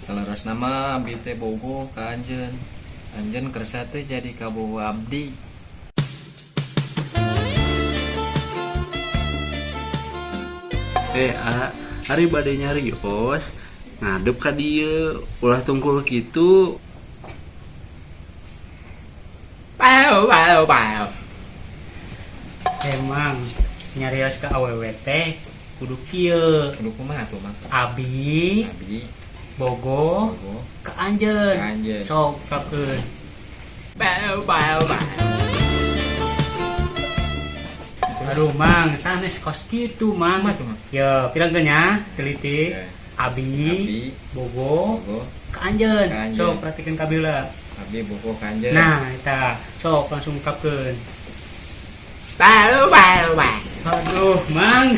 Saleresna mah abdi teh bogoh ka anjeun. Anjeun kersa teh jadi kabogoh abdi. A, ari bade nyarios ngadep ka dieu ulah tungkul kitu. Pau pau pau. Emang nyarios ka awewe teh kudu kieu. Kudu kumaha tuh, Mang? Abi Abi bogoh bogoh ka anjeun. Ka anjeun. Sok ungkapkeun. Pau pau pau. Aduh, Mang, sanes kos kitu, Mang. Kumaha tuh, Mang? Ya, pirangkeun nya, teliti. Oke. Abi Abi bogoh bogoh ka anjeun. Ka anjeun. Sok perhatikeun kabila. Abi bogoh ka anjeun. Nah, eta sok langsung ungkapkeun. Pau pau pau. Aduh, Mang.